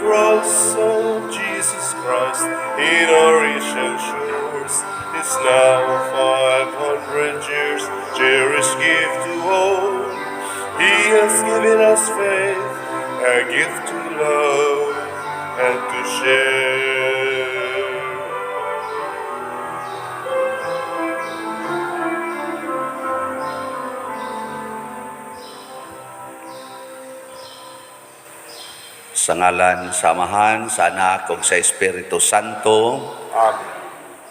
Cross of Jesus Christ in our Asian shores is now 500 years, cherished gift to all. He has given us faith, a gift to love and to share. Sa ngalan sa Amahan, sa Anak ug sa Espiritu Santo. Amen.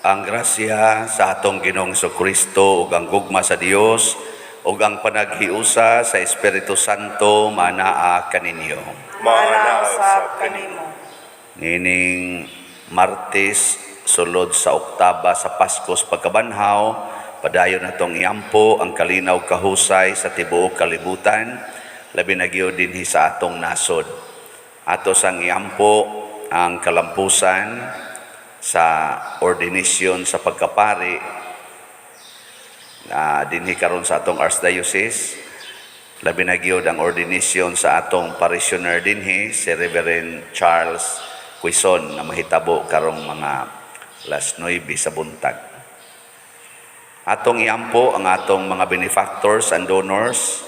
Ang grasya sa atong Ginoong Kristo ug ang gugma sa Dios ug ang panaghiusa sa Espiritu Santo manaa kaninyo. Maanaa usab kanimo. Niining Martes, sulod sa oktaba sa Pasko sa Pagkabanhaw, padayon natong iampo ang kalinaw kahusay sa tibuok kalibutan, labi na gyud dinhi sa atong nasod. Ato sang iampo ang kalampusan sa ordination sa pagkapari na dinhi karon sa atong Archdiocese, labi na gyud ang ordination sa atong parishioner dinhi, si Reverend Charles Quizon, na mahitabo karong mga las 9 sa buntag. Atong iampo ang atong mga benefactors and donors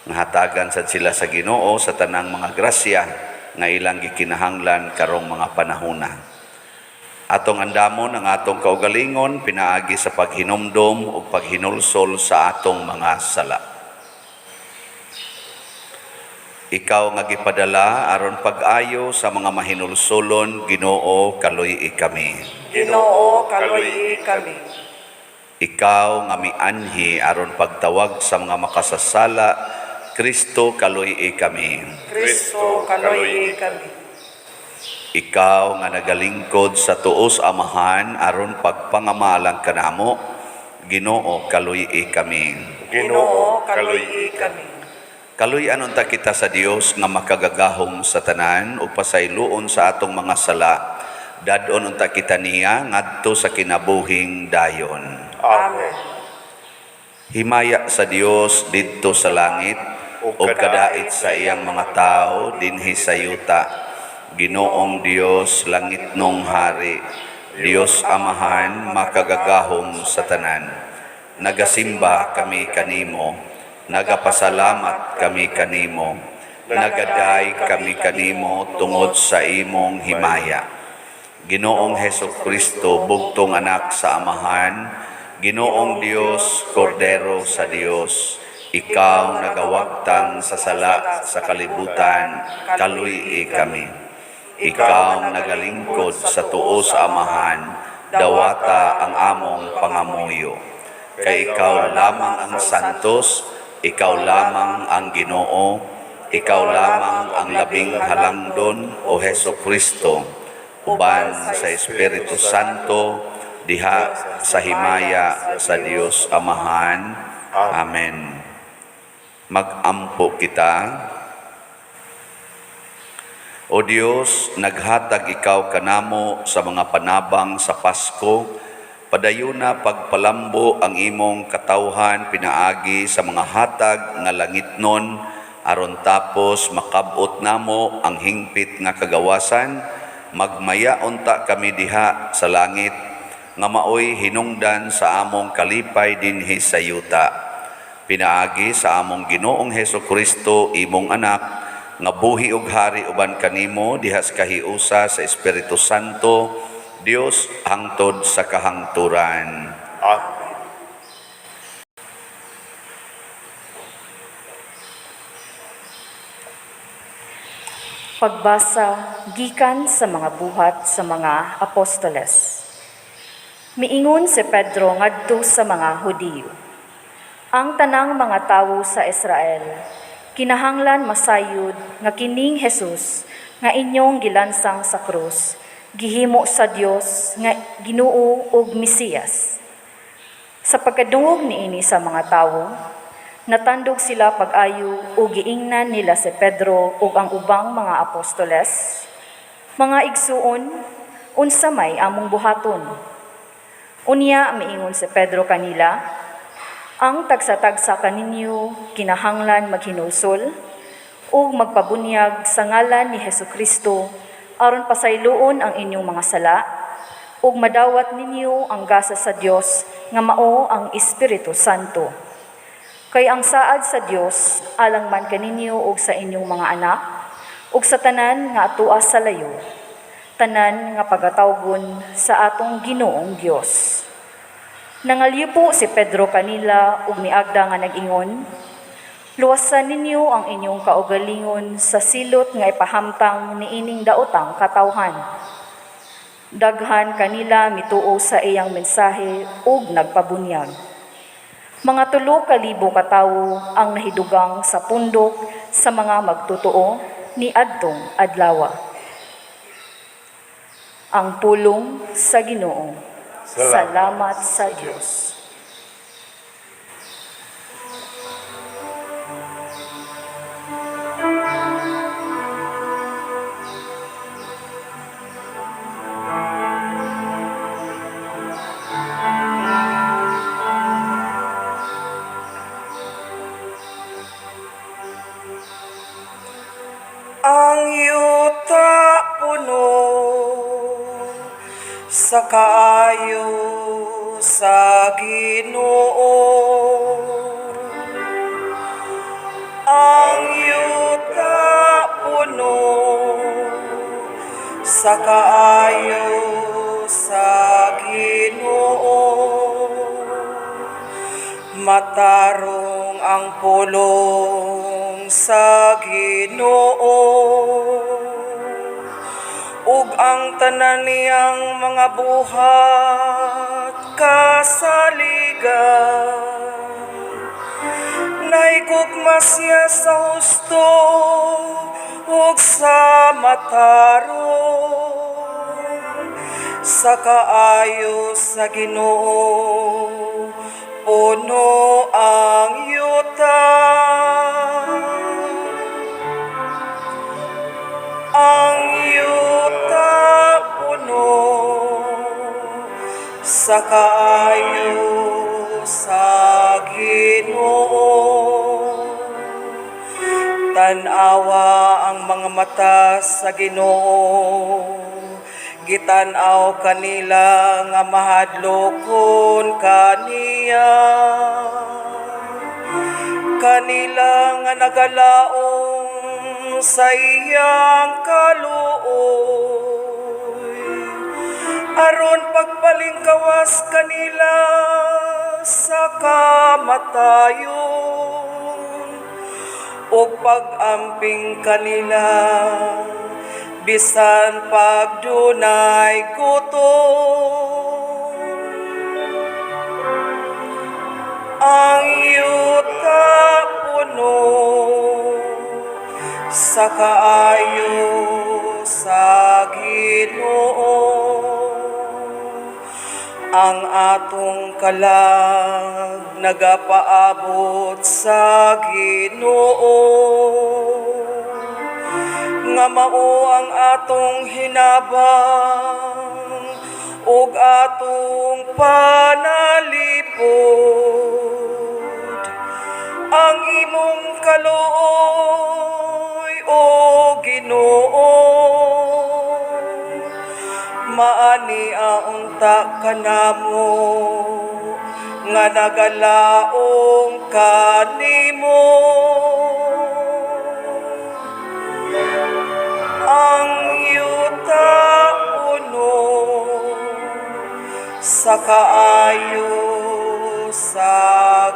nga hatagan sad sila sa Ginoo sa tanang mga grasya nga ilang gikinahanglan karong mga panahona. Atong andamon ang atong kaugalingon pinaagi sa paghinumdom ug paghinulsol sa atong mga sala. Ikaw nga gipadala aron pag-ayo sa mga mahinulsolon, Ginoo, kaluy-i kami. Ginoo, kaluy-i kami. Ikaw nga mianhi aron pagtawag sa mga makasasala, Kristo, kaluy-i kami. Kristo, kaluy-i kami. Ikaw nga nagalingkod sa tuos Amahan aron pagpangamalang kanamo, Ginoo, kaluy-i kami. Ginoo, kaluy-i kami. Kaluy-an unta kita sa Dios nga makagagahom sa tanan ug pasayloon sa atong mga sala. Dad-on unta kita niya ngadto sa kinabuhing dayon. Amen. Himaya sa Dios didto sa langit ug kadait sa iyang mga tawo dinhi sa yuta. Ginoong Dios, langitnong hari, Dios Amahan makagagahom sa tanan. Nagasimba kami kanimo, nagapasalamat kami kanimo, nagaday kami kanimo tungod sa imong himaya. Ginoong Heso Kristo, bugtong anak sa Amahan, Ginoong Dios, Kordero sa Dios, ikaw nagawagtang sa sala sa kalibutan, kaluy-i kami. Ikaw nagalingkod sa tuo sa Amahan, dawata ang among pangamuyo. Kay ikaw lamang ang santos, ikaw lamang ang Ginoo, ikaw lamang ang labing halangdon, o Heso Kristo, uban sa Espiritu Santo, diha sa himaya sa Dios Amahan. Amen. Magampo kita. O Dios, naghatag ikaw kanamo sa mga panabang sa Pasko, padayuna pagpalambo ang imong katawhan pinaagi sa mga hatag nga langitnon, aron tapos makab-ot namo ang hingpit nga kagawasan, magmaya unta kami diha sa langit nga maoy hinungdan sa among kalipay dinhi sa yuta. Pinaagi sa among Ginoong Heso Kristo, imong anak, nga buhi ug hari uban kanimo diha sa kahiusa sa Espiritu Santo, Dios hangtod sa kahangturan. Amen. Pagbasa gikan sa mga Buhat sa mga Apostoles. Miingon si Pedro ngadto sa mga Hudiyo: "Ang tanang mga tawo sa Israel kinahanglan masayod nga kining Jesus nga inyong gilansang sa krus, gihimo sa Dios nga Ginoo ug Mesiyas." Sa pagkadungog niini sa mga tawo, natandog sila pag-ayo ug giingnan nila si Pedro ug ang ubang mga apostoles, "Mga igsuon, unsa may among buhaton?" Unya miingon si Pedro kanila, "Ang tagsa-tagsa kaninyo kinahanglan maghinulsol ug magpabunyag sa ngalan ni Hesukristo aron pasayloon ang inyong mga sala ug madawat ninyo ang gasa sa Dios nga mao ang Espiritu Santo. Kay ang saad sa Dios alang man kaninyo ug sa inyong mga anak ug sa tanan nga atua sa layo, tanan nga pagatawgon sa atong Ginoong Dios. Nangalyupo si Pedro kanila ug miagda nga nag-ingon, "Luwasan ninyo ang inyong kaugalingon sa silot nga ipahamtang niining daotang katawhan." Daghan kanila mituo sa iyang mensahe ug nagpabunyag. Mga 3,000 ka tawo ang nahidugang sa pundok sa mga magtotoo niadtong adlawa. Ang pulong sa Ginoo. Salamat sa Dios. Ang yuta puno sa kaayo sa Ginoo. Ang yuta puno sa kaayo sa Ginoo. Matarong ang pulong sa Ginoo ug ang tanan niyang mga buhat kasaligan. Nahigugma siya sa husto ug sa matarong, sa kaayo sa Ginoo puno ang yuta. Ang yuta puno sa kaayo sa Ginoo. Tan-awa ang mga mata sa Ginoo, gitan-aw kanila nga mahadlokon kaniya, kanila nga nagalaom sa iyang kaluoy, aron pagpalingkawas kanila sa kamatayon ug pag-amping kanila bisan pagdunay gutom. Ang yuta puno sa kaayo sa Ginoo. Ang atong kalag nagapaabot sa Ginoo nga mao ang atong hinabang ug atong panalipod. Ang imong kaluoy, o Ginoo, maani unta kanamo nga nagalaom kanimo. Ang yuta puno sa kaayo sa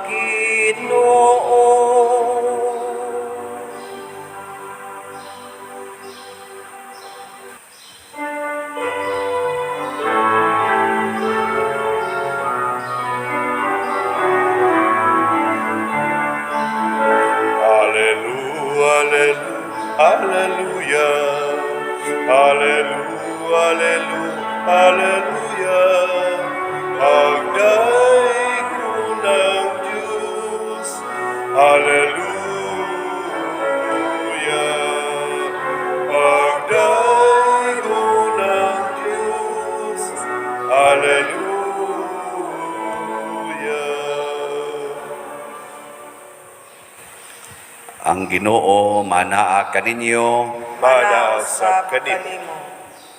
Ginoo. Alleluia, alleluia, alleluia, alleluia, alleluia. Agday ko ng Diyos. Alleluia. Agday ko ng Diyos. Alleluia. Ang Ginoo manaa kaninyo. Manausap kanimo.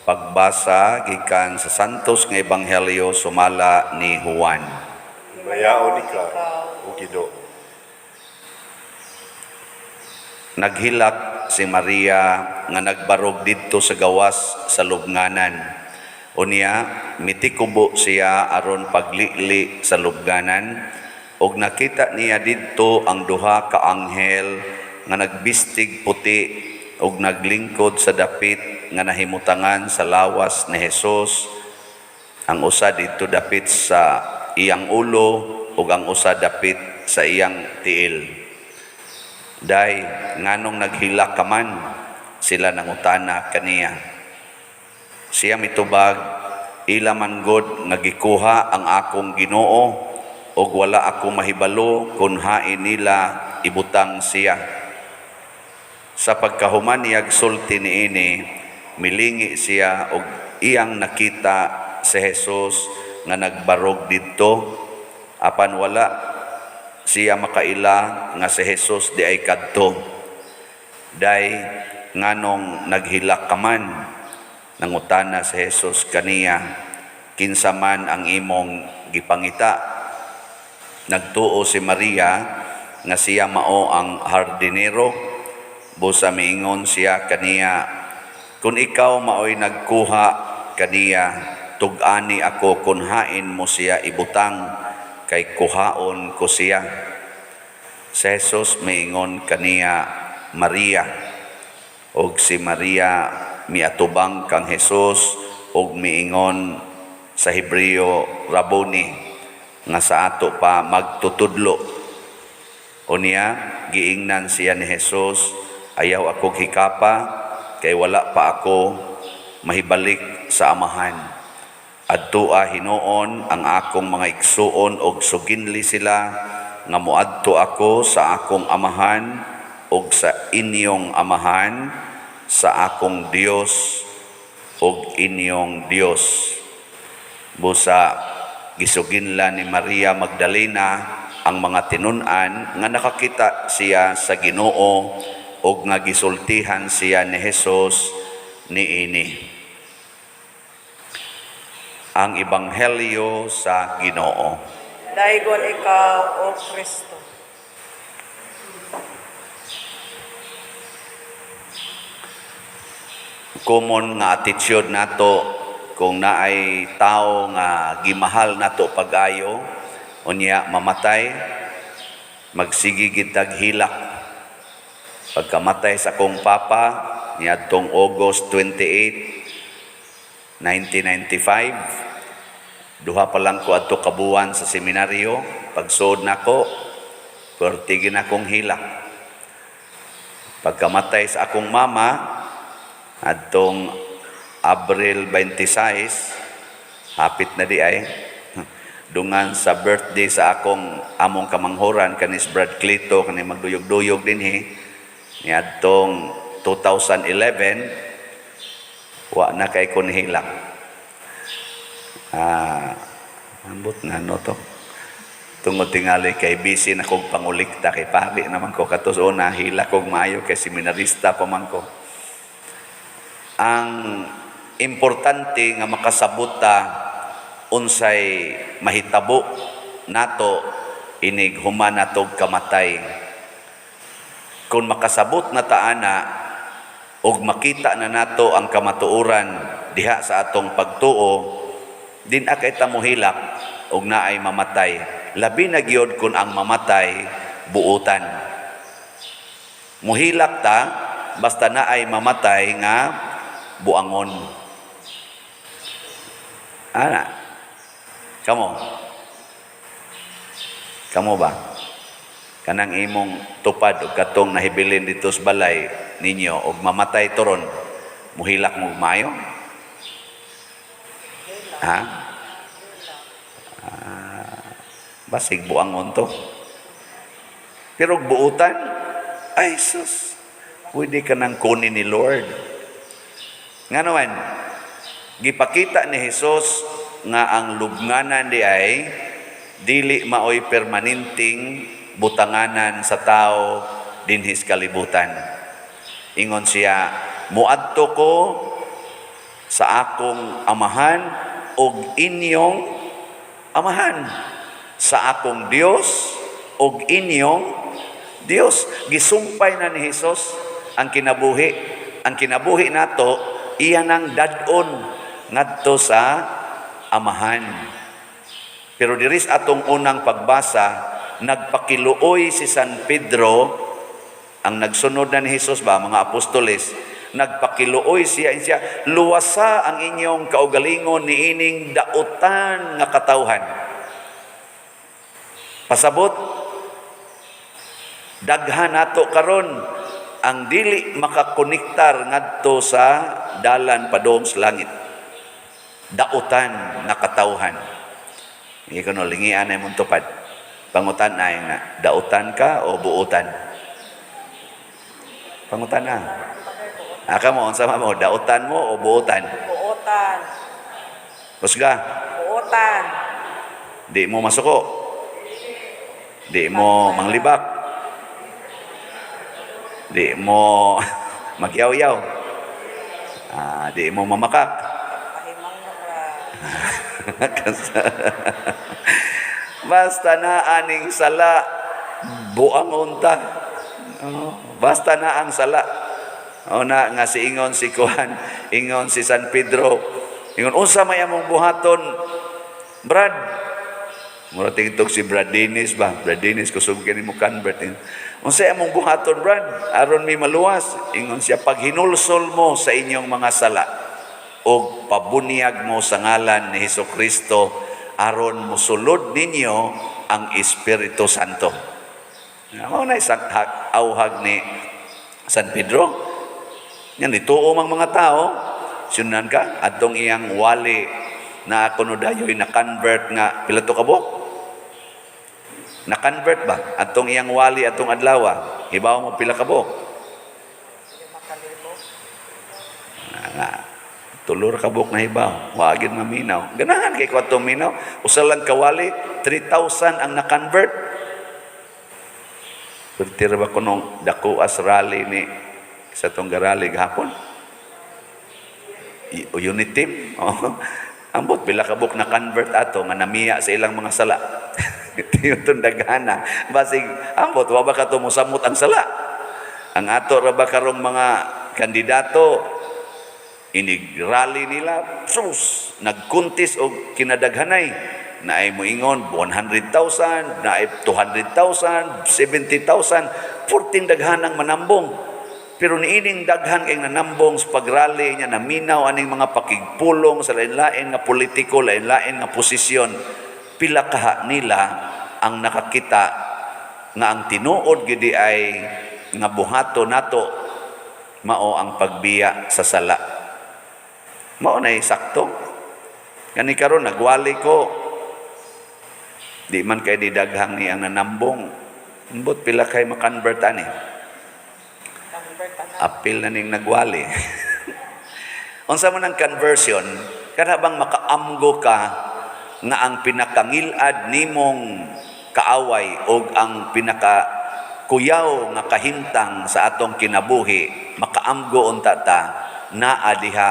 Pagbasa gikan sa Santos nga Ebanghelyo sumala ni Juan. Himayaon ikaw, O Ginoo. Naghilak si Maria nga nagbarog didto sa gawas sa lubnganan. Unya mitikubo siya aron paglili sa lubnganan ug nakita niya didto ang duha ka anghel nga nagbistig puti ug naglingkod sa dapit nga nahimutangan sa lawas ni Jesus, ang usa didto dapit sa iyang ulo ug ang usa dapit sa iyang tiil. "Day, nganong naghilak ka man?" sila nangutana kaniya. Siya mitubag, "Ila man gud nga gikuha ang akong Ginoo ug wala ako mahibalo kung hain nila ibutang siya." Sa pagkahuman niyag sulti niini, milingi siya og iyang nakita si Jesus nga nagbarog didto, apan wala siya makaila nga si Jesus diay kadto. "Day, nganong naghilak ka man?" nangutana si Jesus kaniya. "Kinsa man ang imong gipangita?" Nagtuo si Maria nga siya mao ang hardinero. Busa miingon siya kaniya, "Kung ikaw maoy nagkuha kaniya, tug-ani ako kung hain mo siya ibutang, kay kuhaon ko siya." Si Jesus miingon kaniya, "Maria." Og si Maria miatubang kang Jesus og miingon sa Hebreo, "Raboni," nga sa ato pa "magtutudlo." Unya giingnan siya ni Jesus, "Ayaw ako hikapa, kay wala pa ako mahibalik sa Amahan. Adtoa hinuon ang akong mga igsuon og suginli sila nga moadto ako sa akong Amahan ug sa inyong Amahan, sa akong Dios ug inyong Dios." Busa gisuginla ni Maria Magdalena ang mga tinun-an nga nakakita siya sa Ginoo ug nga gisultihan siya ni Jesus niini. Ang Ebanghelyo sa Ginoo. Daygon ikaw, O Kristo. Common nga attitude nato kung naay tao nga gimahal nato pag-ayo, unya mamatay, magsige gid tag hilak. Pagkamatay sa akong papa niadtong August 28, 1995, 2 pa lang ko adto kabuwan sa seminaryo. Pagsuod nako, perti gid akong hilak. Pagkamatay sa akong mama adtong Abril 26, hapit na diay, dungan sa birthday sa akong among kamanghuran kanis Brad Clito, kani magduyog-duyog dinhi niadtong 2011, wa na kay ko nihilak. Ambot nga no to. Tungod tingali kay busy na kog pangulikta, kay pari naman ko katos una, hilak kog maayo kay seminarista pa man ko. Ang importante nga makasabot ta unsay mahitabo nato inig human natog kamatay. Kung makasabot na ta ana ug makita na nato ang kamatuoran diha sa atong pagtuo, din akay ta mohilak og naay mamatay. Labi na gyud kung ang mamatay buutan. Muhilak ta basta naay mamatay nga buangon. Ana. Kamo. Kamo ba? Kanang imong tupad og katong nahibilin dito sa balay ninyo og mamatay turon, muhilak mo maayo? Ha? Basig buangon to. Pero buutan, ay sus, pwede ka nang kunin ni Lord. Nga naman, gipakita ni Jesus nga ang lubnganan diay, dili maoy permanenteng butanganan sa tao dinhis kalibutan. Ingon siya, "Muadto ko Sa akong Amahan og inyong Amahan, sa akong Dios og inyong Dios. Gisumpay na ni Hesus ang kinabuhi. Ang kinabuhi nato, iya nang dad-on ngadto sa Amahan. Pero diri sa atong unang pagbasa, nagpakiluoy si San Pedro, ang nagsunod na ni Jesus ba, mga apostoles, nagpakiluoy siya siya, "Luwasa ang inyong kaugalingon niining dautan nga katawhan." Pasabot, daghan nato karon ang dili makakonektar ngadto sa dalan padung sa langit. Dautan nga katawhan. Hindi ko no, lingian na imong tupad. Pangutan na nga, dautan ka o buutan? Pangutan na. Aka mo, unsa man mo, dautan mo o buutan? Buotan. Kusga, Buotan. di mo masuko. Di mo manglibak. Di mo magyaw-yaw. Ah, di mo mamakak. Pahimang ra. Basta na aning sala, buang unta. Oh, basta na ang sala. O na nga si ingon si Kuan, ingon si San Pedro. Ingon, "Unsa may among buhaton, Brad?" Mura tingtog si Brad Dennis ba? Brad Dennis, kusog kini mo convert. "Unsa among buhaton, Brad, aron mi maluwas?" Ingon siya, "Paghinulsol mo sa inyong mga sala og pabunyag mo sa ngalan ni Hesus Kristo aron mosulod ninyo ang Espiritu Santo." Mao na isang auhag ni San Pedro. Yan, nituo mang mga tao, sunan ka, atong iyang wali na kuno dayoy na-convert nga pila to kabuok? Na-convert ba? Atong iyang wali atong adlaw, hibaw mo pila kabuok? 5,000. Nga, 3 ra kabuok na hibaw. Wa gyud maminaw. Ganahan kay ko atong minaw. Usa lang kawali, 3,000 ang na-convert. Pero ba kunong dako as rally ni sa tong garali gahapon? Unit team. Oh. Ambot pila ka buok na convert ato nga namiya sa ilang mga sala. Tiyo tong daghana. Basig ambot wa ba kato mosamot ang sala? Ang ato ra ba karong mga kandidato, inig rally nila, sus, nagkuntis og kinadaghanay, naay moingon 100,000, naay 200,000, 70,000, 14 daghan ang manambong. Pero niining daghan kay nanambong sa pagrally niya, naminaw aning mga pakigpulong sa lain-lain nga politiko, lain-lain nga posisyon, pila kaha nila ang nakakita nga ang tinuod gidi ay nga buhato nato mao ang pagbiya sa sala? Mao na sakto. Kani karon nagwali ko, di man kay di daghang ni ang nanambong. Ambot pila kay makonvert ani. Convert na. Apil na ning nagwali. Unsa man ang conversion, kana bang makaamgo ka nga ang pinakangilad nimong kaaway o ang pinaka kuyaw nga kahimtang sa atong kinabuhi, makaamgo unta ta naa diha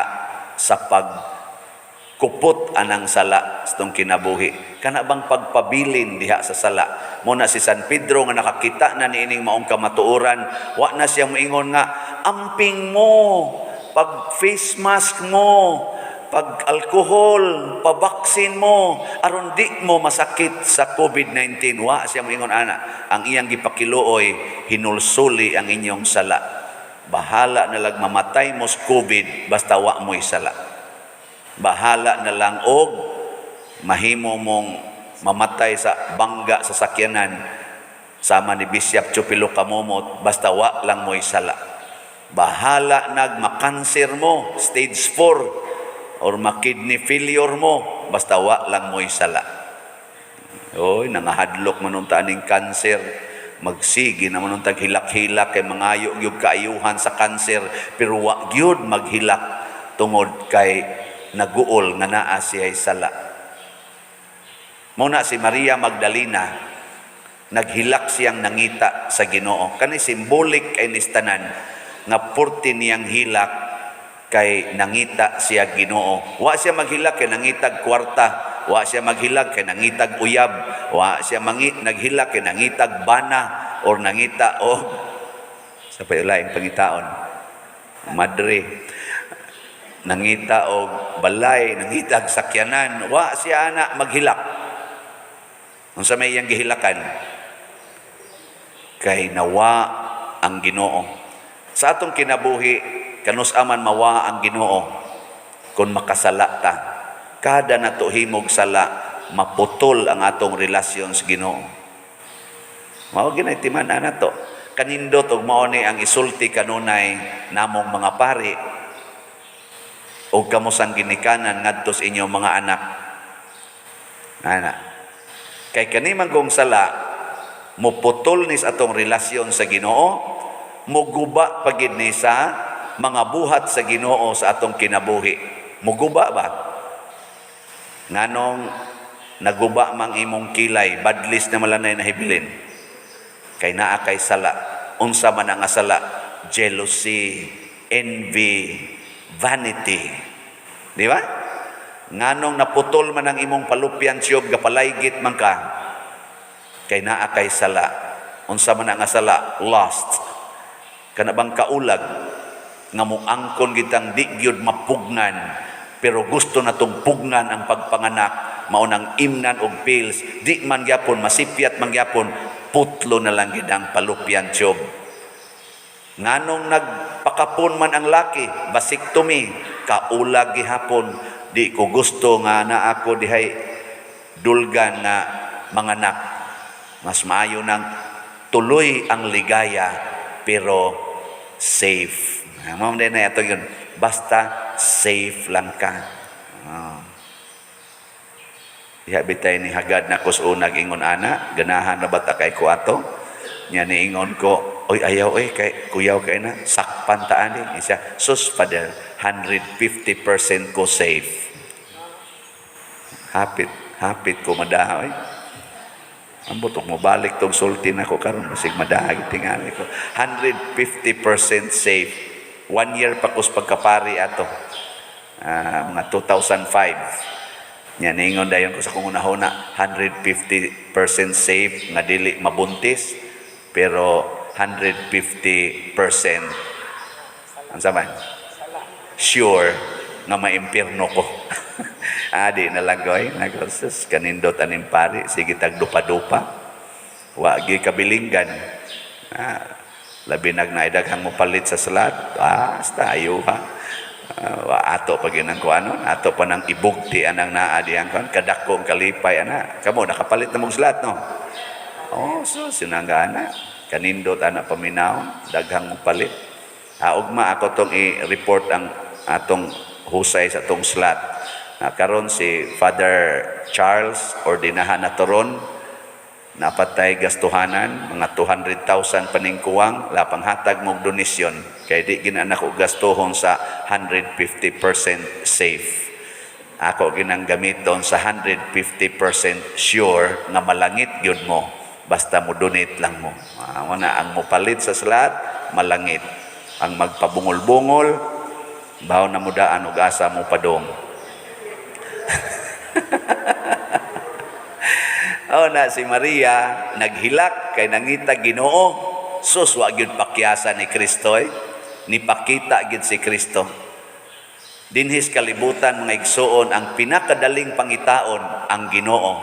sa pagkupot anang sala sa atong kinabuhi. Kana bang pagpabilin diha sa sala. Mo na si San Pedro nga nakakita na niining maong kamatuoran, wa na siya moingon nga amping mo, pag face mask mo, pag alkohol, pabaksin mo aron di mo masakit sa COVID-19. Wa siya moingon ana. Ang iyang gipakiluoy, "Hinulsuli ang inyong sala. Bahala na lang mamatay mo sa COVID basta wa mo'y sala. Bahala na lang og mahimo mong mamatay sa bangga sa sakyanan sama ni Bishop Chupilo Camomot, basta wa lang mo'y sala. Bahala nag makanser mo, stage 4, or makidney failure mo, basta wa lang mo'y sala." Oy, nangahadlok man unta aning kanser. Magsige naman untag hilak-hilak kay mangayo gyud kaayuhan sa kanser, pero wa gyud maghilak tungod kay naguol nga naa siya'y sala. Mao na si Maria Magdalena, naghilak siyang nangita sa Ginoo. Kani symbolic kay ni tanan nga purti niyang hilak. Kay nangita siya Ginoo. Wa siya maghilak kay nangitag kwarta, wa siya maghilak kay nangitag uyab, wa siya naghilak kay nangitag bana or nangita og sa payulaing pangitaon. Madre, nangita og balay, nangita og sakyanan, wa siya ana maghilak. Unsa may iyang gihilakan? Kay nawa ang Ginoo. Sa atong kinabuhi, kanus aman mawa ang Ginoo kung makasala ta. Kada nato himog sala, maputol ang atong relasyon sa Ginoo. Mao ginay timan-an nato. Kanindot og mao ni ang isulti kanunay namong mga pari og kamo sang ginikanan ngadto sa inyong mga anak. Ana. Kay kani man gong sala, muputol ni sa atong relasyon sa Ginoo, muguba pa gid ni sa mga buhat sa Ginoo sa atong kinabuhi. Muguba ba? Nganong naguba mang imong kilay, badlis na malanay nahibilin. Kay naa kay sala. Unsa man ang sala? Jealousy, envy, vanity. Di ba? Nganong naputol man ang imong palupyan siyob, gapalaygit man ka. Kay naa kay sala. Unsa man ang sala? Lust. Kana bang kaulag nga moangkon kitang di gyud mapugnan, pero gusto natong pugnan ang pagpanganak, mao nang imnan og pills, di man gyapon masipyat man gyapon, putlo na lang gid ang palupyan tiyog. Nganong nagpakapon man ang laki, vasectomy? Kaulag gihapon, di ko gusto nga naa ako dihay dulgan nga manganak, mas maayo nang tuloy ang ligaya pero safe. Mao din na ito yun, basta safe lang ka. Oh. Diha bitay ni hagad na kus unag ingon ana, ganahan na bata kay ko ato? Nya niingon ko, "Oy, ayaw oy, kay kuyaw kay na, sakpan ta ani." Siya, "Sus, Father, 150% ko safe." Hapit, hapit ko madaha oy. Ambot og mobalik tong sulti nako karon, basig madaha gid tingali ko. 150% safe. One year pa kus pagkapari ato. Mga 2005. Nya niingon dayon ko sa kong unahuna, 150% safe nga dili mabuntis, pero 150% ang saman sure nga maimpirno ko. Di na lang goy. Nako, sus, kanindot aning pari, sige tag dupa-dupa. Wa gi kabilinggan. Labi nag naidaghang mo palit sa salat. Basta ayo ha. Wa ato pa ginang kuano, ato pa nang ibugti anang naa diyang kuan, kadako ang kalipay ana. Kamo nakapalit na mong slat, no? Oh, so sinangga ana. Kanindot ana paminaw, daghang mo palit. Ugma ako tong i-report ang atong husay sa atong slot. Karon si Father Charles ordinahan na toron, napatay gastuhanan mga 200,000 paningkuwang lapang hatag mong donasyon kay di gina nako gastuhon sa 150% safe. Ako ginang gamiton sa 150% sure nga malangit gyud mo basta mo donate lang mo. Wala ang mopalit sa slot, malangit. Ang magpabungol-bungol, baw na mudaan og asa mo padong. Oh na si Maria naghilak kay nangita Ginoo. Sus, wa gyud pakyasa ni Kristo eh. Nipakita gyud si Kristo. Dinhis kalibutan, mga igsuon, ang pinakadaling pangitaon ang Ginoo.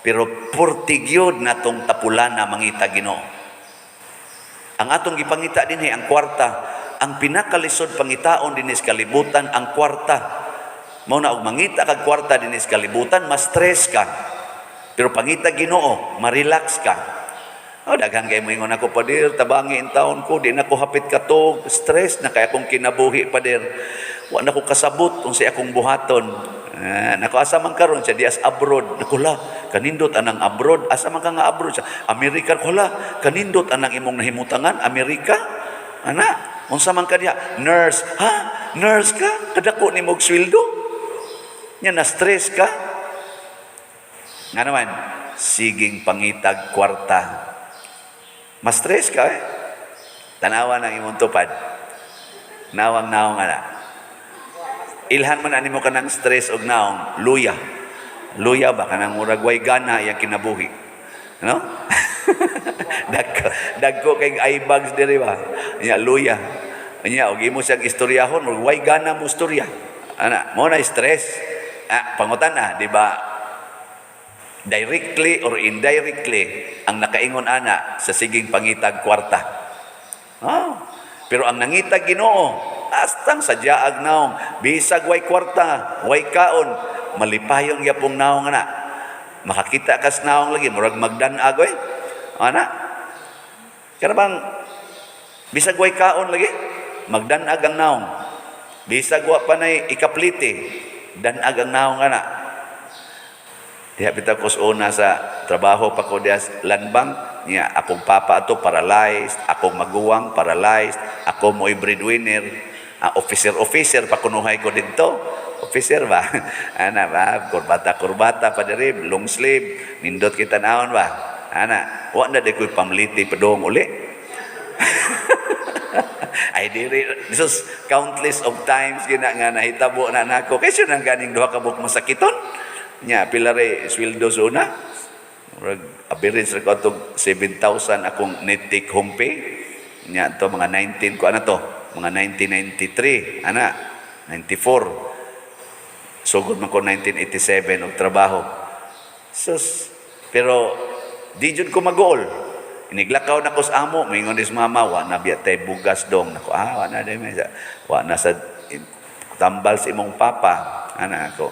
Pero purti gyud natong tapulana mangita Ginoo. Ang atong gipangita dinhi ang kwarta. Ang pinakalisod pangitaon dinhi sa kalibutan ang kwarta. Mao na og mangita kag kwarta dinhi sa kalibutan, mas stress ka. Pero pangita Ginoo, ma-relax ka. Oh, daghan kay moingon ako, "Pader, tabangi in taon ko, di na ko hapit katog, stress na kay akong kinabuhi, Pader. Wa na ko kasabot unsay akong buhaton." Nako, "Asa man karon?" Siya, "Dias abroad." Nako, "La, kanindot anang abroad. Asa man ka nga abroad?" Siya, "Amerika." Ko, "La, kanindot anang imong nahimutangan, Amerika." Ana, "Unsa man ka diha?" "Nurse." "Ha? Nurse ka? Kadako nimo og sweldo?" Nya na stress ka. Nga naman, siging pangitag kwarta. Ma-stress ka eh. Tanawa ng imong tupad. Nawang nawang ana. Ilhan man ani mo kanang stress og naong, luya. Luya ba kanang murag way gana iyang kinabuhi. No? Dagko, dagko kay eye bags diri ba. Nya luya. Nya og imo siyang istoryahon, murag way gana mo istorya. Ana, mo na stress. Ah, pangutan na, di ba? Directly or indirectly, ang nakaingon ana sa siging pangitag kwarta. Ah, pero ang nangitag Ginoo, astang sa jaag naong, bisag way kwarta, way kaon, malipayon gyapong naong ana. Makakita kas naong lagi, murag magdan-ag oy. Ana. Kana bang bisag way kaon lagi, magdan-ag ang naong. Bisag wa pa nay ikaplite, dan-ag ang naong ana. Diha bitaw ko sa una sa trabaho pa ko diha sa Land Bank, niya akong papa ato paralyzed, akong maguwang paralyzed, ako mo'y breadwinner, ah, officer officer pa kunuhay ko didto. Officer ba? Ana ba, kurbata kurbata pa diri, long sleeve, nindot kita naon ba? Ana, wa na di ko'y pamliti padung uli. Ay diri Jesus, countless of times gina nga nahitabo na nako kaysa nang ganing duha ka buok masakiton nya. Pila re sweldo sa una? Murag average ra ko atong 7,000 akong net take home pay nya to, mga 19 ko ana to, mga 1993 ana, 94. Sugod man ko 1987 og trabaho. Sus, pero di jud ko maguol. Iniglakaw na ko sa amo, mingon is mama, "Wa na biya tay bugas, dong." Nako, "Ah, wa na day may wa na sa tambal sa imong papa." Ana ako.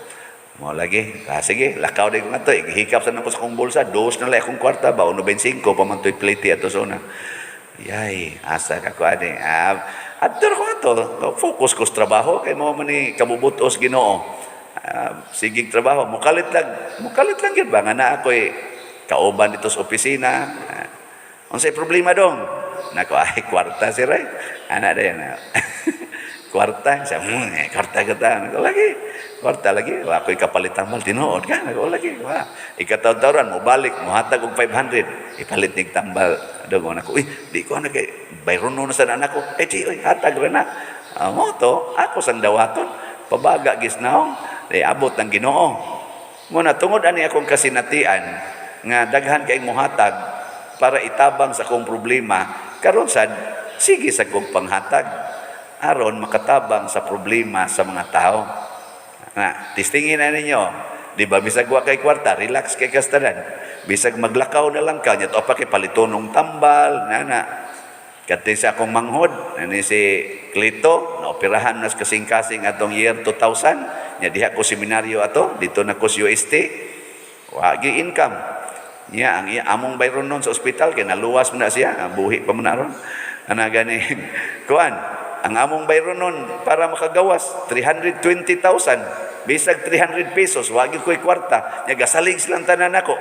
Mo lagi, ah, sige, lakaw day ko nga to. Hikap sa nako sa akong bulsa, dos na lang akong kwarta ba, 1.25 pa man to'y plate ato sa una. Yay, asa ka ko ani. Ah, adto ko ato, focus ko sa trabaho kay mo man ni kabubutos Ginoo. Ah, sigig trabaho, mukalit lang gyud ba nga naa ko'y kauban dito sa opisina. Ah, unsay problema, dong? Nako, ay kwarta sir ay. Ana dayon na. Kwarta, siya, eh, kwarta ka ta. Nako lagi. Kwarta lagi. Wa ko'y kapalit tambal tinuod ka. Nako lagi. Wa. Ikataw-tawran mo balik, mohatag og 500. Ipalit nig tambal. Dong nako, uy, di ko na kay bayron na sa anak ko. Eh di, uy, hatag ra na. Ah, mo to, ako sang dawaton. Pabaga gis naong, di abot ng Ginoo. Muna tungod ani akong kasinatian nga daghan kay mohatag para itabang sa akong problema, karon sad sige sa kong panghatag aron makatabang sa problema sa mga tao. Na, testingin na ninyo. Di ba, bisag wa kay kwarta, relax kay kastanan. Bisag maglakaw na lang ka, nya to pa kay palitonong tambal, na na. Kati sa akong manghod, ani si Clito, naoperahan na sa kasing-kasing atong year 2000, nya diha ko seminaryo ato, dito na ko sa UST, wagi income. Nya ang iya among bayron nun sa ospital kay naluwas man na siya, ah, buhi pa man na ron. Ana gani kuan, ang among bayron nun para makagawas 320,000, bisag 300 pesos, wagi ko'y kwarta, nya gasalig silang tanan nako.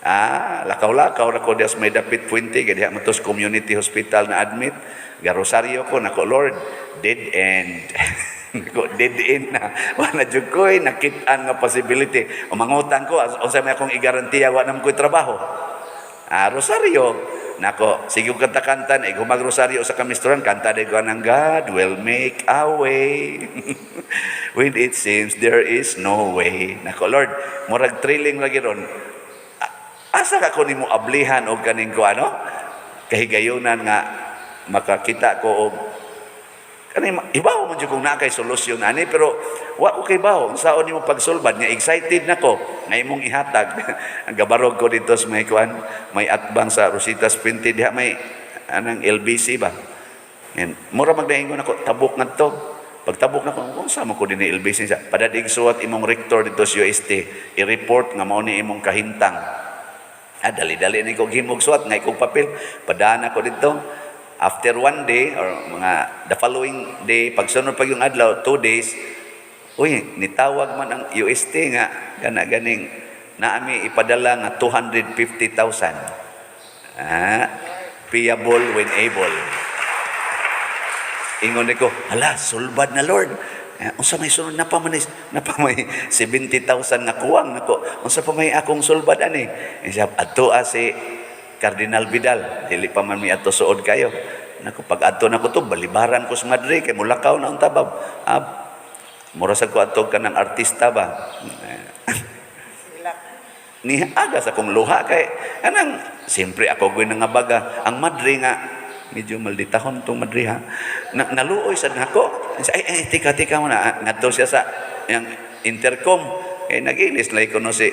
Ah, lakaw-lakaw ra ko diha sa may dapit Puente, kay diha man to sa community hospital na admit. Garosaryo ko nako, "Lord, dead end." Nako, dead end na. Wala jud ko'y nakit-an nga possibility. O mangutang ko, unsa may akong igarantiya, wa naman ko'y trabaho. Ah, rosaryo. Nako, sige ko kanta-kanta, eh, humag rosaryo sa kamisturan, kanta day ko ng "God will make a way when it seems there is no way." Nako, "Lord, murag thrilling lagi ron. Asa ka ko nimo ablihan og kaning ko ano? Kahigayunan nga makakita ko og kani ibaw man jud kung naa kay solusyon ani, pero wa ko kay bawo unsaon nimo pagsulbad." Nga excited nako nga imong ihatag. Ang gabarog ko dito sa may kuan, may atbang sa Rositas Puente diha, may anang LBC ba. And mura magdaingon ako, tabok ngadto. Pagtabok na ko, kung sa mo ko din ni LBC siya. "Padadig suwat imong rector dito sa UST, i-report nga mao ni imong kahintang." Ah, dali-dali ni ko himog suwat nga ikong papel. Padaan ako dito. After one day or mga the following day, pagsunod pag yung adlaw, 2 days, uy, nitawag man ang UST nga kana ganing naami ipadala nga 250,000. Ah, payable when able. Ingon ko, "Hala, sulbad na, Lord. Eh, unsa may sunod na pa man na pa may 70,000 nga kuwang nako. Unsa pa may akong sulbad ani?" Eh, siya adto si Cardinal Vidal, dili pa man mi ato suod kayo. Nako, pag adto nako to balibaran ko sa Madrid kay mulakaw na ang tabab. Ah, Mura sa ko adto kanang artista ba. Ilak. Ni aga sa akong luha kay anang siyempre ako gyud nga baga ang madre nga medyo malditahon tong madre ha na, naluoy sad nako. Ay, ay, tika, tika mo na. Ngadto siya sa yang intercom kay nagilis lay kuno si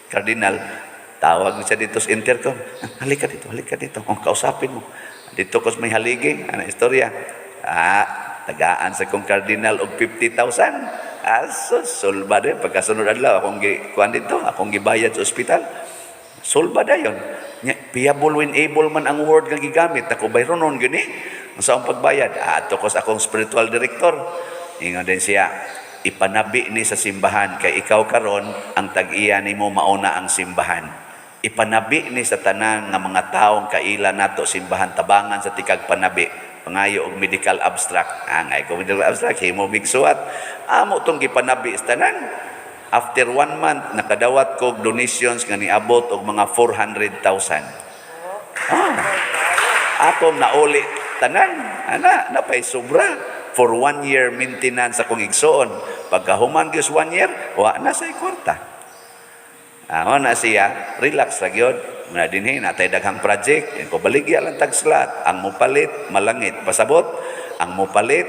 cardinal. Tawag siya dito sa intercom, "Halika dito, halika dito, oh, kausapin mo dito ko sa may haligi." Ana istorya, tagaan sa kong cardinal og 50,000. Aso, sulba din. Pagkasunod adlaw, akong gi, kuan dito, akong gibayad sa ospital. Sulba dayon. Nya, payable when able man ang word nga gigamit. Ako bayronon gani. Ang sa akong pagbayad, ato ko sa akong spiritual director. Ingon din siya, "Ipanabi ni sa simbahan kay ikaw karon ang tag-iya nimo mauna ang simbahan. Ipanabi ni sa tanan nga mga taong kaila nato simbahan, tabangan sa tikag panabi, pangayo og medical abstract." Ang ay ko medical abstract, himo migsuwat. Amo tong gipanabi sa tanan. After one month, nakadawat ko og donations nga niabot og mga 400,000. Akong nauli tanan. Ana, napay sobra. For one year maintenance akong igsoon. Pagkahuman gyud one year, wa na say kwarta. Na siya, relax ra gyud. Muna dinhi natay daghang project, ko baligya lang tag slot. Ang mupalit malangit. Pasabot, ang mupalit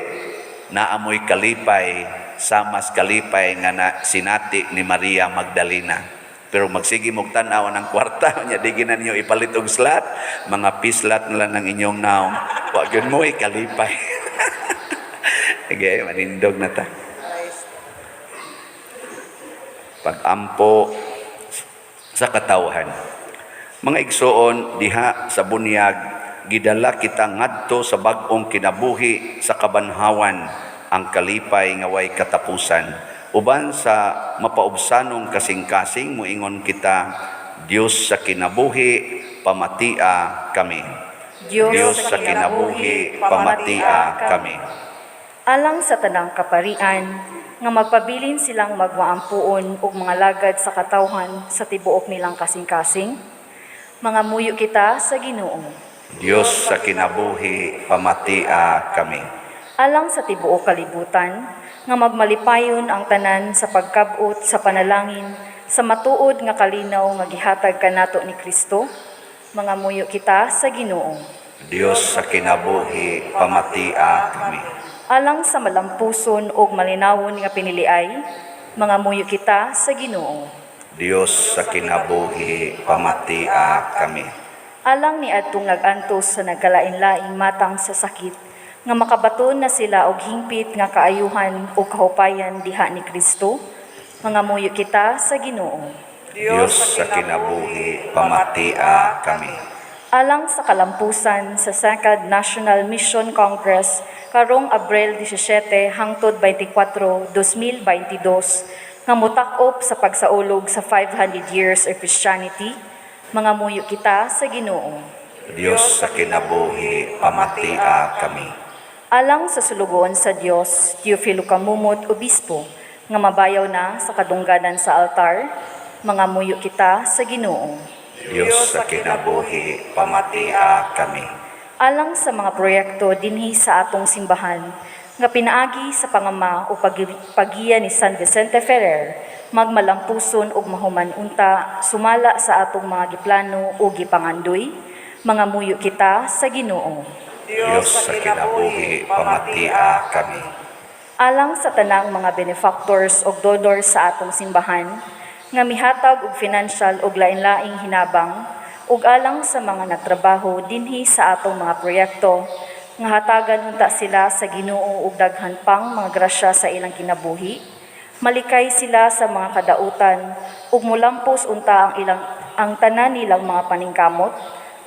naamoy kalipay samas kalipay nga na sinati ni Maria Magdalena. Pero magsige mong tan-aw ng kwarta, nya di gina ninyo ipalit og slot, mga pislat na lang ng inyong naong. Wa gyud mo kalipay. Sige, manindog na ta. Praise. Pag-ampo sa katawhan. Mga igsoon, diha sa bunyag, gidala kita ngadto sa bag-ong kinabuhi sa kabanhawan, ang kalipay nga way katapusan. Uban sa mapaubsanong kasing-kasing, muingon kita, "Dios sa kinabuhi, pamatia kami." Diyos, Diyos sa kinabuhi, pamatia kami. Alang sa tanang kaparian, nga magpabilin silang magmaampuon ug mga lagad sa katawhan sa tibuok nilang kasing-kasing, mga muyo kita sa Ginoo. Diyos sa kinabuhi, pamatia kami. Alang sa tibuok kalibutan, nga magmalipayon ang tanan sa pagkabot sa panalangin sa matuod nga kalinaw nga gihatag kanato ni Kristo, mga muyo kita sa Ginoo. Diyos sa kinabuhi, pamatia kami. Alang sa malampuson ug malinawon nga piniliay, mga muyo kita sa Ginoo. Diyos sa kinabuhi, pamatia kami. Alang ni adtong nag-antos sa nagkalain-laing matang sa sakit, nga makabaton na sila og hingpit nga kaayuhan o kahupayan diha ni Kristo, mga muyo kita sa Ginoo. Diyos sa kinabuhi, pamatia kami. Alang sa kalampusan sa Second National Mission Congress karong Abril 17 hangtod 24, 2022 nga mutak-op sa pagsaulog sa 500 years of Christianity, mga muyo kita sa Ginoo. Diyos sa kinabuhi, pamatia kami. Alang sa sulugoon sa Dios, Teofilo Camumot, Obispo, nga mabayaw na sa kadungganan sa altar, mga muyo kita sa Ginoo. Diyos sa kinabuhi, pamatia kami. Alang sa mga proyekto dinhi sa atong simbahan nga pinaagi sa pangama o pagiya ni San Vicente Ferrer, magmalampuson ug mahuman unta sumala sa atong mga giplano o gipangandoy, mga muyo kita sa Ginoo. Diyos sa kinabuhi, pamatia kami. Alang sa tanang mga benefactors ug donors sa atong simbahan nga mihatag og financial ug lain-laing hinabang ug alang sa mga nagtrabaho dinhi sa atong mga proyekto nga hatagan unta sila sa Ginoo og daghan pang mga grasya sa ilang kinabuhi, malikay sila sa mga kadautan ug mulampos unta ang tanan nilang mga paningkamot,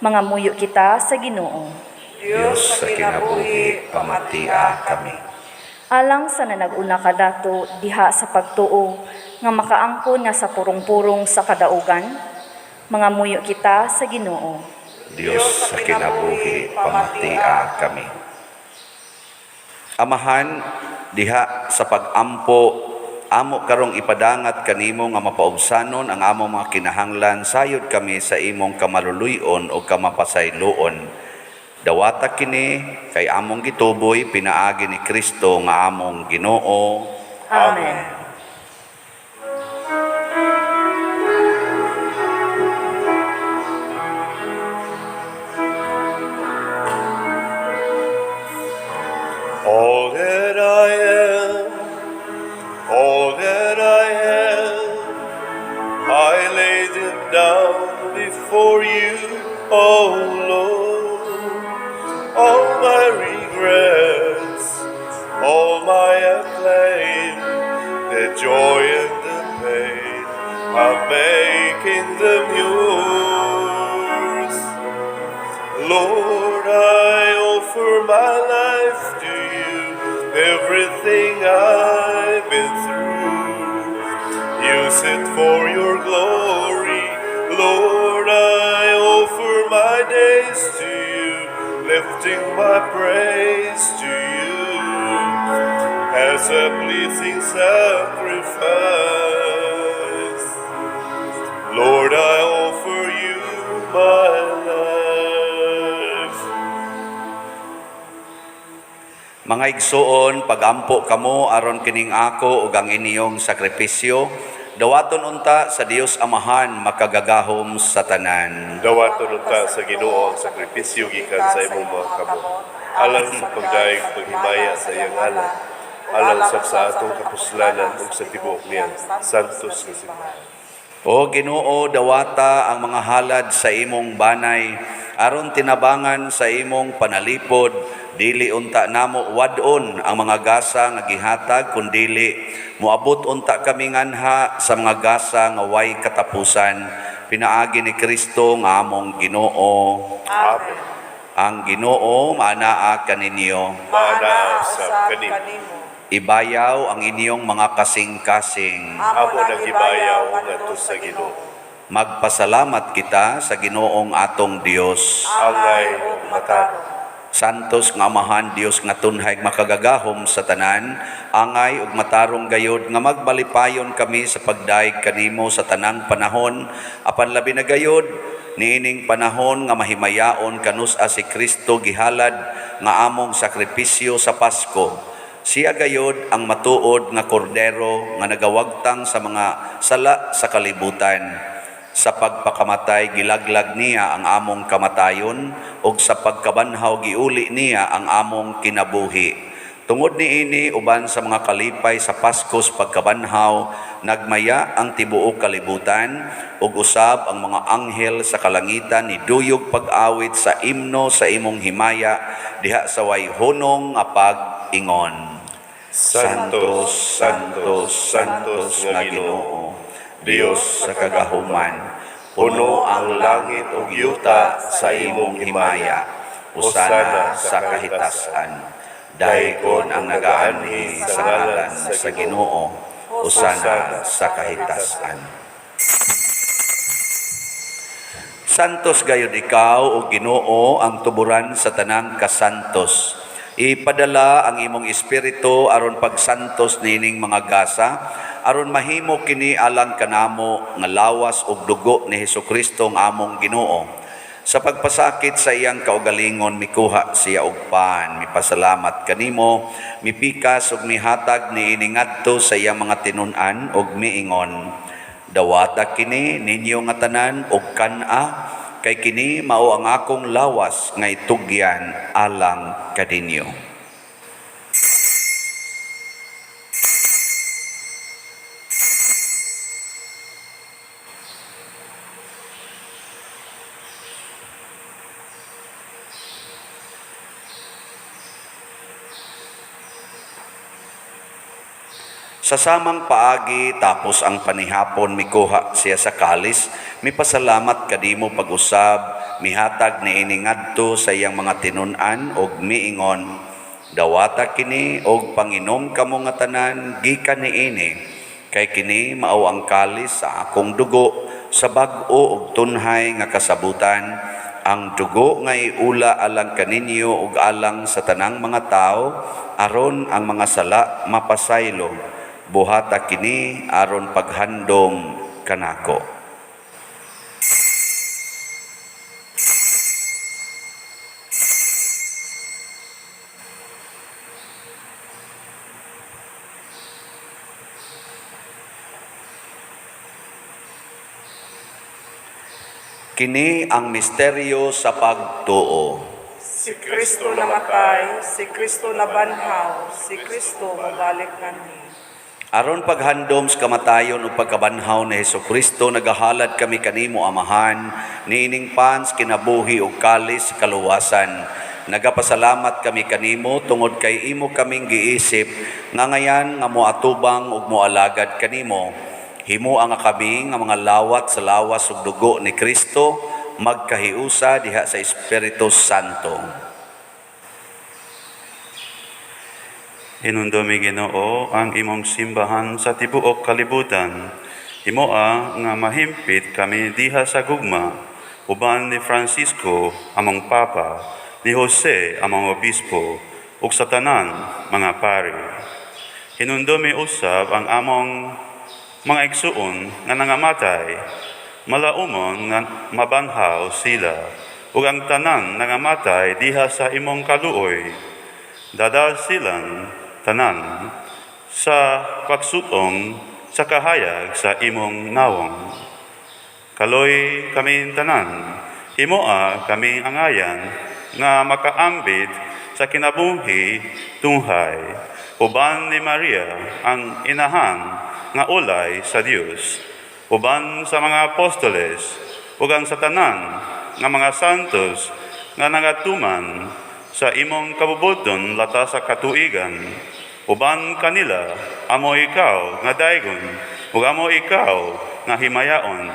mga muyo kita sa Ginoo. Diyos sa kinabuhi, pamatia kami. Alang sa nanag-una kadato diha sa pagtuo nga makaangkon nga sa purong-purong sa kadaugan, mga muyo kita sa Ginoo. Diyos sa kinabuhi, pamatia kami. Amahan, diha sa pag-ampo, amo karong ipadangat kanimo nga mapaubsanon ang among mga kinahanglan sayod kami sa imong kamaluluyon o kamapasayloon. Dawata kini kay among gituboy pinaagi ni Kristo nga among Ginoo. Amen. All that I am, all that I am, I lay them down before you, oh Lord. All my regrets, all my acclaim, the joy and the pain, I'm making them yours. Lord, I offer my life to you, everything I've been through. Use it for your glory. Lord, I offer my days to you, lifting my praise to you as a pleasing sacrifice. Lord, I offer you my life. Mga igsuon, pagampo kamo aron kining ako ug ang inyong sakripisyo, dawaton unta sa Dios Amahan makagagahom sa tanan. Dawaton unta sa Ginoo ang sakripisyo gikan sa imong mga kamot, alang sa pagdayeg paghimaya sa iyang ngalan, alang sab sa atong kapuslanan ug sa tibuok niyang santos nga simbahan. O Ginoo, dawata ang mga halad sa imong banay aron tinabangan sa imong panalipod, dili unta namo wad-on ang mga gasa nga gihatag kundili moabot unta kami nganha sa mga gasa nga way katapusan pinaagi ni Kristo nga among Ginoo. Amen. Ang Ginoo maanaa kaninyo. Maanaa usab kanimo. Ibayaw ang inyong mga kasing-kasing. Amo nang gibayaw ngadto sa Ginoo. Magpasalamat kita sa Ginoong atong Dios. Angay ug matarong. Santos nga Amahan Dios nga tunhay makagagahom sa tanan, angay ug matarong gayod nga magbalipayon kami sa pagdayeg kanimo sa tanang panahon, apan labi na gayod niining panahon nga mahimayaon kanus-a si Kristo gihalad nga among sakripisyo sa Pasko. Siya gayod ang matuod nga kordero nga nagawagtang sa mga sala sa kalibutan. Sa pagpakamatay gilaglag niya ang among kamatayon ug sa pagkabanhaw giuli niya ang among kinabuhi. Tungod niini uban sa mga kalipay sa Paskos pagkabanhaw, nagmaya ang tibuok kalibutan ug usab ang mga anghel sa kalangitan ni duyog pag-awit sa imno sa imong himaya diha sa way hunong nga pag-ingon. Santos, Santos, Santos nga Ginoo, Dios sa kagahuman, puno ang langit ug yuta sa imong himaya, usana sa kahitasan. Daykon ang nagaanhi sa ngalan sa Ginoo, usana sa kahitasan. Santos gayud ikaw o Ginoo ang tuburan sa tanang kasantos. Ipadala ang imong espiritu aron pagsantos niining mga gasa, aron mahimo kini alang kanamo nga lawas ug dugo ni Hesukristo ang among Ginoo. Sa pagpasakit sa iyang kaugalingon mikuha siya og pan, mipasalamat kanimo, mipikas ug mihatag niini ngadto sa iyang mga tinun-an ug miingon. Dawata kini ninyo nga tanan og kan-a kay kini mao ang akong lawas nga itugyan alang kaninyo. Sa samang paagi tapos ang panihapon mikuha siya sa kalis, mipasalamat kadimo pag-usab, mihatag niini ngadto sa iyang mga tinun-an og miingon. Dawata kini og panginom kamo nga tanan gikan niini, kay kini mao ang kalis sa akong dugo sa bag-o og tunhay nga kasabutan, ang dugo nga iula alang kaninyo ug alang sa tanang mga tawo aron ang mga sala mapasaylo. Buhata kini aron paghandom kanako. Kini ang misteryo sa pagtuo. Si Kristo namatay, si Kristo nabanhaw, si Kristo mobalik nganhi. Aron paghandom sa kamatayon ug pagkabanhaw ni Hesukristo, nagahalad kami kanimo, Amahan, niining pan sa kinabuhi ug kalis sa kaluwasan. Nagapasalamat kami kanimo tungod kay imo kaming giisip nga ngayan nga moatubang ug moalagad kanimo. Himoa nga kami nga mga lawat sa lawas ug dugo ni Kristo magkahiusa diha sa Espiritu Santo. Hinumdumi, Ginoo, ang imong simbahan sa tibuok kalibutan. Himoa nga mahimpit kami diha sa gugma, uban ni Francisco among Papa, ni Jose among Obispo, ug sa tanan mga pari. Hinumdumi usab ang among mga igsuon nga nangamatay, malaumon nga mabanhaw sila, ug ang tanan nangamatay diha sa imong kaluoy. Dad-a silang tanan sa pagsuong sa kahayag sa imong nawong. Kaloy kami tanan, himoa kami angayan nga makaambit sa kinabuhi tunghay, uban ni Maria ang inahan nga ulay sa Dios, uban sa mga apostoles, ug ang sa tanan nga mga santos nga nangatuman sa imong kabubut-on lata sa katuigan. Uban kanila, amo ikaw nga daygon, ug amo ikaw nga himayaon.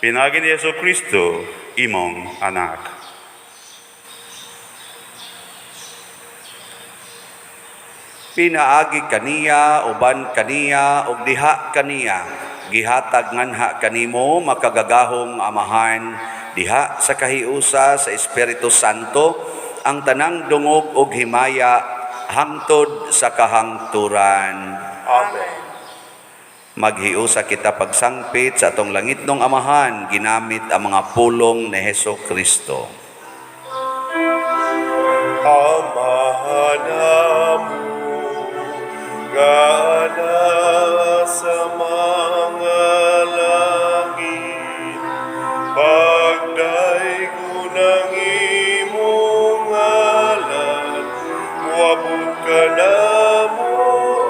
Pinaagi ni Hesu Kristo, imong anak. Pinaagi kaniya, uban kaniya, ug diha kaniya, gihatag nganha kanimo, makagagahong Amahan, diha sa kahiusa sa Espiritu Santo, ang tanang dungog ug himaya hangtod sa kahangturan. Amen. Maghiusa kita pagsangpit sa atong langitnong Amahan ginamit ang mga pulong ni Heso Kristo. Amahan namo nga naa sa mga langit, pagdaygon ang imong ngalan, moabot kanamo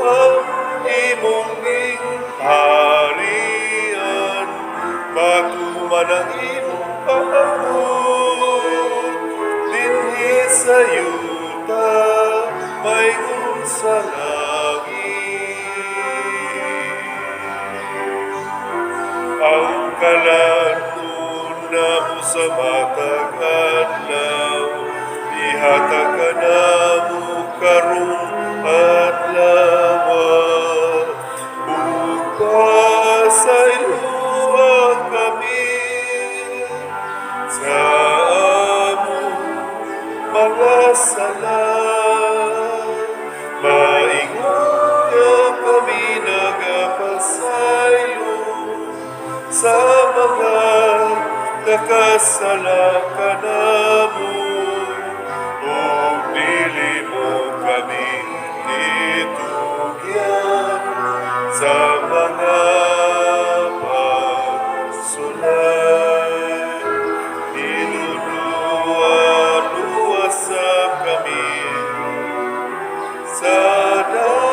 ang imong gingharian, matuman ang imong pamabot dinhi sa yuta maingon sa langit. Ang kalan-on namo sa matag adlaw, ihatag kanamo karong adlaw, ug pasayloa kami sa among mga sala, maingon nga kami nagapasaylo sa mga nakasala kanamo, ug dili mo kami itugyan sa mga pagsulay. Hinumduma kami sa dautan.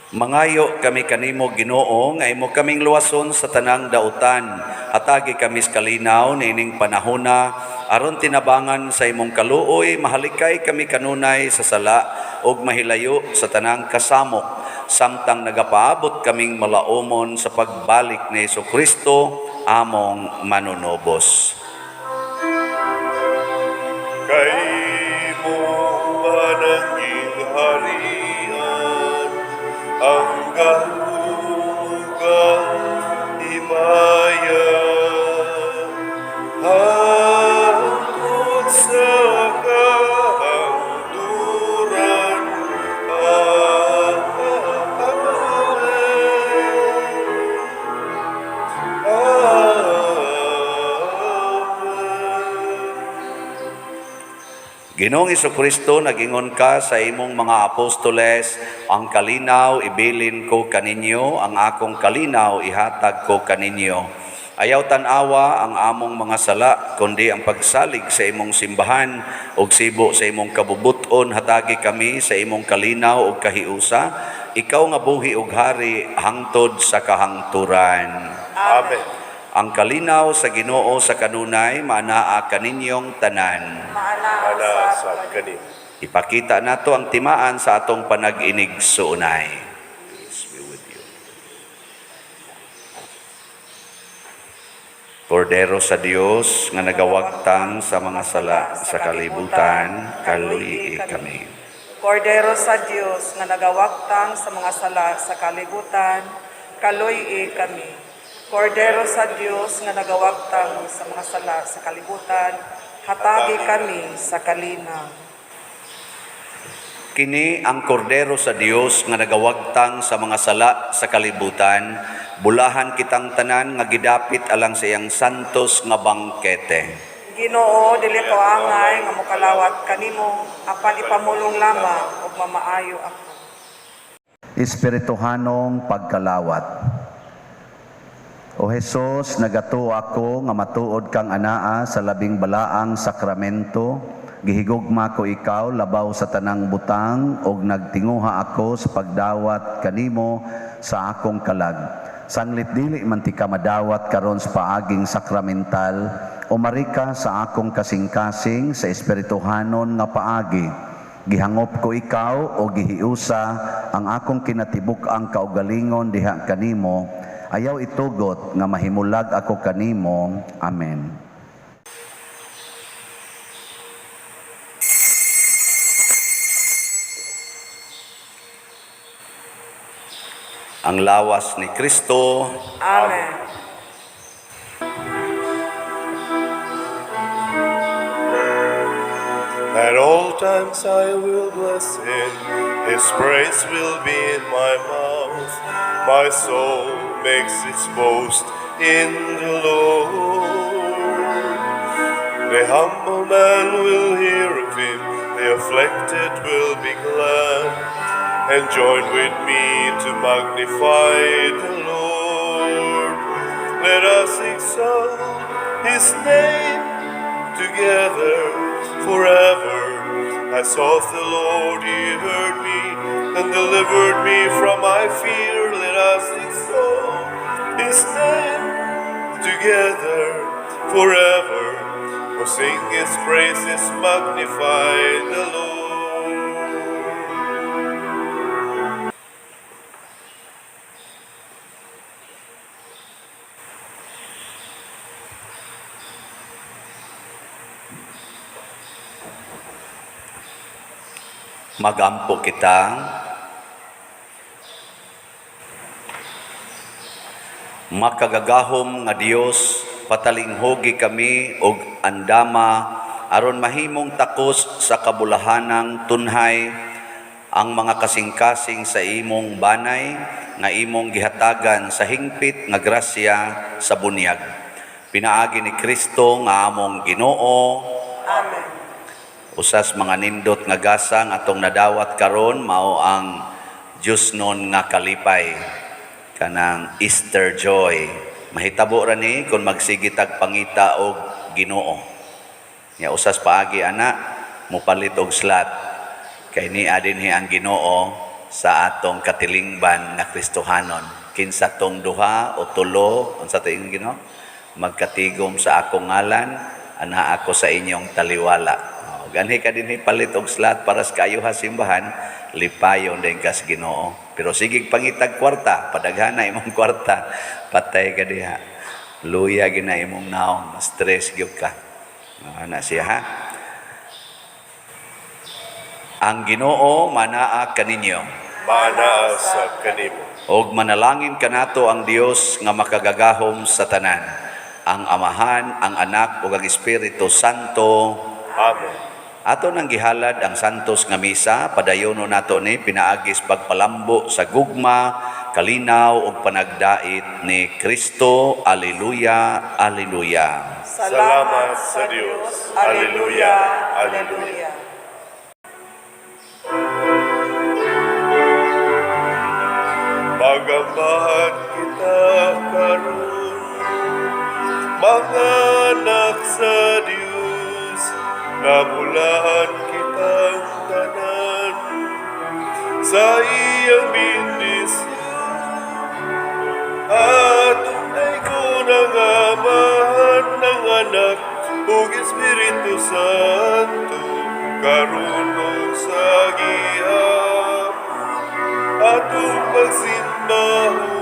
Mangayo kami kanimo, Ginoo, nga imo kaming luwason sa tanang dautan. Hatagi kami sa kalinaw niining panahona aron tinabangan sa imong kaluoy mahalikay kami kanunay sa sala ug mahilayo sa tanang kasamok samtang nagapaabot kaming malaumon sa pagbalik ni Kristo among manunubos. Kay imo man ang gingharian, ang gahom ug ang himaya, hangtod sa kahangturan. Amen. Ginoong Kristo, nagingon ka sa imong mga apostoles, "Ang kalinaw ibilin ko kaninyo, ang akong kalinaw ihatag ko kaninyo." Ayaw tan-awa ang among mga sala, kundi ang pagsalig sa imong simbahan ug sibo sa imong kabubuton, hatagi kami sa imong kalinaw ug kahiusa, ikaw nga buhi ug hari hangtod sa kahangturan. Amen. Ang kalinaw sa Ginoo sa kanunay maanaa kaninyong tanan. Maanaa Ana sa sa kanimo. Ipakita nato ang timaan sa atong panag-inigsuonay. Peace be with you. Kordero sa Dios nga nagawagtang sa mga sala sa kalibutan, kaluyi kami. Kordero sa Dios nga nagawagtang sa mga sala sa kalibutan, kaluy kami. Kordero sa Dios nga nagawagtang sa mga sala sa kalibutan, hatagi kami sa kalinaw. Kini ang kordero sa Dios nga nagawagtang sa mga sala sa kalibutan, bulahan kitang tanan nga gidapit alang sa iyang santos nga bangkete. Ginoo, dili ko angay nga mokalawat kanimo, apan ipamulong lamang ug mamaayo ako. Espirituhanong pagkalawat. O Hesus, nagatuo ako nga matuod kang anaa sa labing balaang sakramento. Gihigugma ko ikaw labaw sa tanang butang ug nagtinguha ako sa pagdawat kanimo sa akong kalag. Sanglit dili man ti ka madawat karon sa paaging sakramental, umari ka sa akong kasing-kasing sa espirituhanon nga paagi. Gihangop ko ikaw o gihiusa ang akong kinatibuk-ang kaugalingon diha kanimo. Ayaw itugot nga mahimulag ako kanimo. Amen. Ang lawas ni Kristo. Amen. At all times I will bless him, his praise will be in my mouth. My soul makes its boast in the Lord. The humble man will hear of him, the afflicted will be glad, and join with me to magnify the Lord. Let us exalt his name together forever. I sought the Lord, he heard me and delivered me from my fear. Let us exalt his name together forever. Oh, sing his praises, magnify the Lord. Magampo kita. Makagagahom nga Dios, patalinghugi kami og andama aron mahimong takos sa kabulahanang tunhay ang mga kasing-kasing sa imong banay nga imong gihatagan sa hingpit nga grasya sa bunyag. Pinaagi ni Kristo nga among Ginoo. Amen. Usas mga nindot nga gasang atong nadawat karon mao ang Diyosnon nga kalipay, kanang Easter joy. Mahitabo ra ni kung magsige tag pangita og Ginoo. Nya usas paagi ana mopalit og slot kay nia dinhi ang Ginoo sa atong katilingban nga Kristohanon. Kinsa tong duha o tulo, unsa to ingon Ginoo, magkatigom sa akong ngalan, anaa ako sa inyong taliwala. Oh, ganhi ka dinhi palit og slot para sa kayuha simbahan, lipayon din kas Ginoo. Pero sige pangitag kwarta, padaghana imong kwarta, patay ka diha. Luya gina imong naong, stress gyud ka. Ana siya ha. Ang Ginoo manaa kaninyo. Maanaa sa kanimo. Og manalangin kanato ang Dios nga makagagahom sa tanan, ang Amahan, ang Anak ug ang Espiritu Santo. Amen. Ato nang gihalad ang santos nga misa, padayono nato ni pinaagis pagpalambo sa gugma, kalinaw ug panagdait ni Kristo. Alleluia, alleluia. Salamat sa Dios. Alleluia, alleluia. Pagambahan kita karon, mga anak sa Dios, nabulaan kitang tanan sa iyang bendisyon. Atong daygon ang Amahan, ang Anak, ug Espiritu Santo, karon ug sa gihapon, atong pagsimbahon.